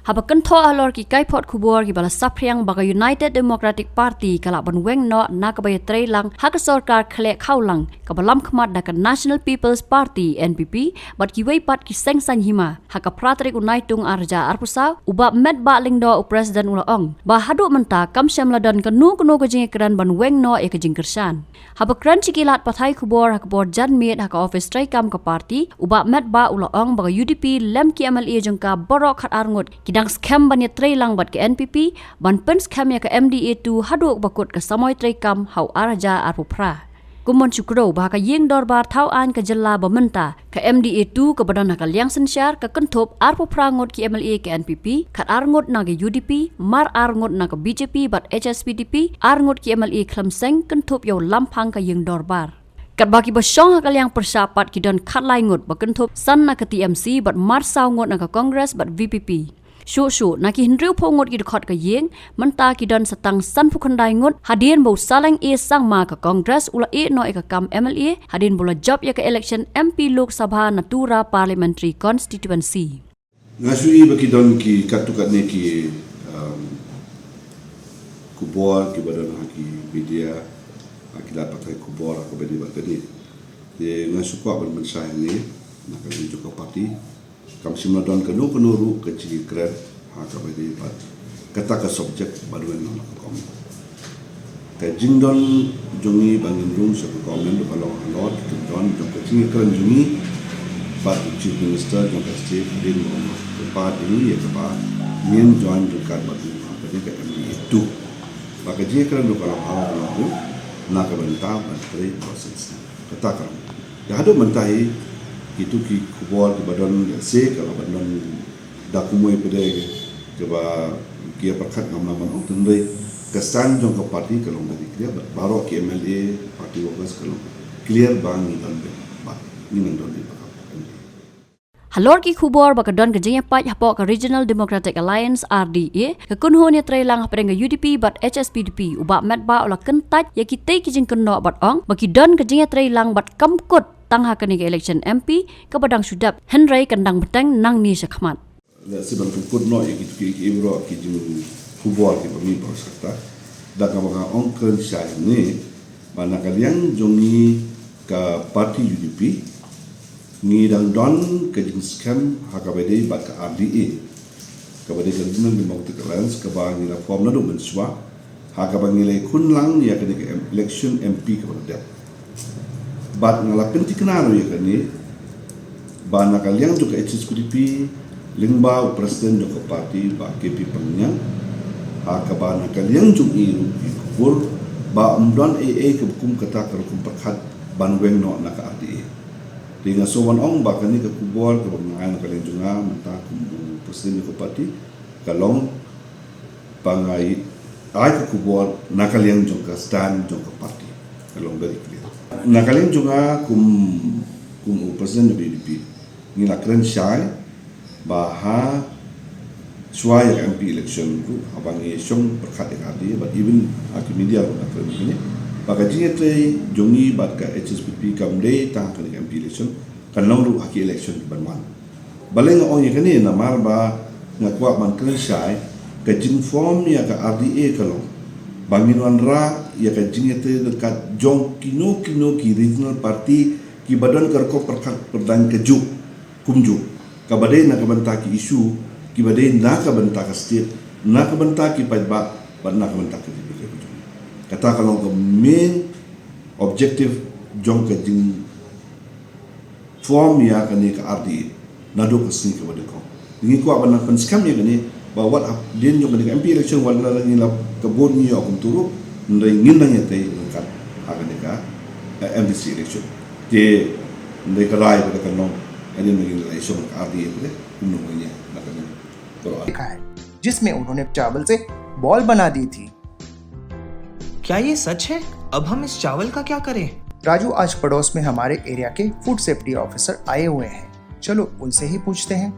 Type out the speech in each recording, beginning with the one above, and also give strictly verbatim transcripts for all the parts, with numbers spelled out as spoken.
Haba kynthoh halor ki kaiphod khubor kiba la saphriang ba ka United Democratic Party ka lah ban weng noh na kaba ïatreilang ha ka sorkar khleh khawlang kaba lam khmat da ka National People's Party, N P P, bad kiwei pat ki seng saiñ hima, ha ka phra tarik u Naitung arhajar arphew saw, u Bah Metbah Lyngdoh, u President, u la ong ba haduh mynta kam shym la don kano kano ka jingïakren ban weng noh ïa ka jingkyrshan. Haba kren sha ki lad pathai khubor ha ka por janmiet ha ka ophis treikam ka party, u Bah Metbah u la ong ba ka U D P lem ki M L A jong ka baroh khatar ngut ki dang skhem ban ïatreilang bad ka N P P ban pynskhem ïa ka M D A two haduh ba kut ka samoi treikam ha u arhajar arphew phra. Kum ban shu kdew ba ha ka ïing dorbar thaw aiñ ka jylla ba mynta, ka M D A two kaba don ha ka liang synshar ka kynthup arphew phra ngut ki M L A ka N P P, khatar ngut na ka U D P, mar ar ngut na ka B J P bad H S P D P, ar ngut ki M L A khlem seng kynthup ïa u lamphang ka ïing dorbar. Katba kiba shong ha ka liang pyrshah pat ki don khatlai ngut ba kynthup san na ka T M C bad mar saw ngut na ka Congress bad V P P. Shuh shuh na ki hynriewphew ngut ki dkhot ka ïing, mynta ki don sa tang sanphew khyndai ngut, hadien ba u Saleng A Sangma ka Congress u la ïeh noh ïa ka kam M L A hadien ba u la jop ïa ka election M P Lok Sabha na Tura Parliamentary Constituency. Nga shu ïohi ba ki don ki katto katne ki, um, khubor kiba don ha ki media, ha ki lad pathai khubor ha kaba ïadei bad kane. Te nga shu kwah ban pynshai hangne na ka liang jong ka party, kam shym la don kano kano ruh ka jingïakren ha kaba ïadei bad kata ka subject ban weng noh na ka government. Ka jingdon jong ngi ba ngin rung sha ka government ruh ka long halor ki kyndon jong ka jingïakren jong ngi bad u Chief Minister jong ka state hadien ba u la kyrpad ïa ngi ïa kaba ngin join ryngkat bad u ha kane ka M D A two. Ba ka jingïakren ruh ka long halor ka long ruh na ka bynta ban trei process. Kata ka long. Te haduh mynta hi, kito ki khubor kiba don lehse ka la ban don da kumwei pat de kiba ki ïa pyrkhat, ngam lah ban ong, hynrei ka stand jong ka party ka long very clear bad baroh ki M L A, party workers ka long clear ba ngi don bad ngi nang don bad. Halor ki khubor ba ka don ka jingïapait hapoh ka Regional Democratic Alliance, R D A, ka kynhun ïatreilang hapdeng ka U D P bad H S P D P, u Bah Metbah u la kyntait ïa kitei ki jingkynnoh bad ong ba ki don ka jingïatreilang bad kam kut tang ha kane ka election M P kaba dang shu dep, hynrei kan dang bteng nangne shakhmat. Lehse ban pynkut noh ïa kito ki, ki baroh ki jingkhubor kiba mih baroh shi katta, da kaba nga ong kren shai hangne ba na ka liang jong ngi ka party U D P ngi dang don ka jingskhem ha kaba ïadei bad ka R D A, kaba dei ka Regional Democratic Alliance kaba ngi la form naduh mynshuwa, ha kaba ngi la ïakhun lang ïa kane ka em-, election M P kaba la dep. Bad nga la pynthikna ruh ïa kane ba na ka liang jong ka H S P D P lyngba u president jong ka party, Bah K P Pangniang, ha kaba na ka liang jong i ruh i kubur ba ym don ei ei kaba kum kata ka rukom pyrkhat ban weng noh na ka R D A. Te nga sngewbha ban ong ba kane ka kubur kaba nga ai na ka liang jong nga mynta kum u president jong ka party ka long ba nga ai ka kubur na ka liang jong ka stand jong ka party. Ka long very clear. Na ka liang jong nga kum, kum u president jong ka U D P, ngi la kren shai ba ha shuwa ïa ka M P election ruh, haba ngi shong pyrkhat ïa ka R D A, bad even ha ki media ruh nga kren ïa kane, ba ka jingïatrei jong ngi bad ka H S P D P kam dei tang ha kane ka M P election, kan long ruh ha ki election ki ban wan. Balei nga ong ïa kane? Namar ba nga kwah ban kren shai, ka jingform ïa ka R D A ka long ba ngin wanrah ïa ka jingïatrei ryngkat jong kino kino ki regional party kiba don ka rukom pyrkhat pyrdaiñ kajuh kumjuh, kaba dei na ka bynta ki issue kiba dei na ka bynta ka state, na ka bynta ki paidbah bad na ka bynta ka jingpyrkhat. Kata ka long ka main objective jong ka jing form ïa kane ka R D A naduh ka sngi kaba nyngkong. Ngi kwah ban nang pynskhem ïa kane ba wat hadien jong kane ka M P election wat la ngi la ka vote ngi ïoh kumta ruh, hynrei ngin nang ïatrei ryngkat ha kane ka, eh, M D C election. Te hynrei ka rai ba ka long hadien ba ngi la ïa shong ka R D A te kumno ngi ïa na kane. देखा है, जिसमें उन्होंने चावल से बॉल बना दी थी। क्या ये सच है? अब हम इस चावल का क्या करें? राजू आज पड़ोस में हमारे एरिया के फूड सेफ्टी ऑफिसर आए हुए हैं, चलो उनसे ही पूछते हैं।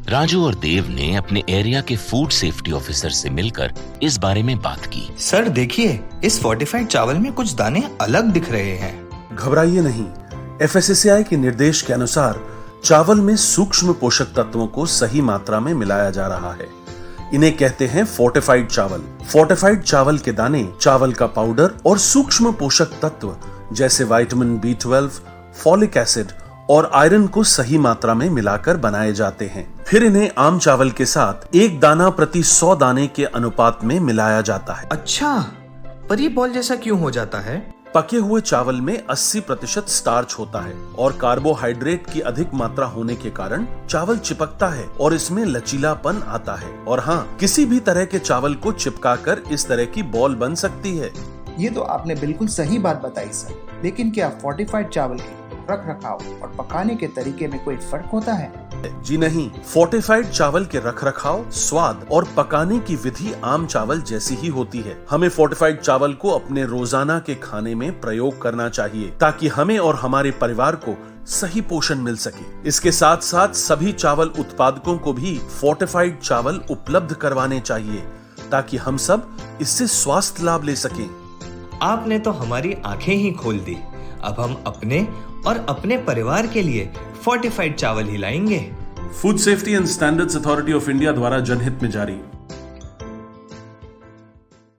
राजू और देव ने अपने एरिया के फूड सेफ्टी ऑफिसर से मिलकर इस बारे में बात की। सर, देखिए, इस फोर्टिफाइड चावल में कुछ दाने अलग दिख रहे हैं। घबराइए नहीं, एफएसएसएआई के निर्देश के अनुसार चावल में सूक्ष्म पोषक तत्वों को सही मात्रा में मिलाया जा रहा है। इन्हें कहते हैं फोर्टिफाइड चावल। फोर्टिफाइड चावल के दाने, चावल का पाउडर और सूक्ष्म पोषक तत्व जैसे vitamin B twelve, folic acid और आयरन को सही मात्रा में मिलाकर बनाए जाते हैं। फिर इन्हें आम चावल के साथ एक दाना प्रति सौ दाने के अनुपात में मिलाया जाता है। अच्छा, पर ये बॉल जैसा क्यों हो जाता है? पके हुए चावल में अस्सी प्रतिशत स्टार्च होता है और कार्बोहाइड्रेट की अधिक मात्रा होने के कारण चावल चिपकता है और इसमें लचीलापन आता है। और हाँ, किसी भी तरह के चावल को चिपकाकर इस तरह की बॉल बन सकती है। ये तो आपने बिल्कुल सही बात बताई सर, लेकिन क्या फोर्टिफाइड चावल के रख रखाव और पकाने के तरीके में कोई फर्क होता है? जी नहीं, फोर्टिफाइड चावल के रखरखाव, स्वाद और पकाने की विधि आम चावल जैसी ही होती है। हमें फोर्टिफाइड चावल को अपने रोजाना के खाने में प्रयोग करना चाहिए, ताकि हमें और हमारे परिवार को सही पोषण मिल सके। इसके साथ साथ सभी चावल उत्पादकों को भी फोर्टिफाइड चावल उपलब्ध करवाने चाहिए, ताकि हम सब इससे स्वास्थ्य लाभ ले सकें। आपने तो हमारी आंखें ही खोल दी। अब हम अपने और अपने परिवार के लिए फोर्टिफाइड चावल ही लाएंगे। Food safety and standards authority of India द्वारा जनहित में जारी।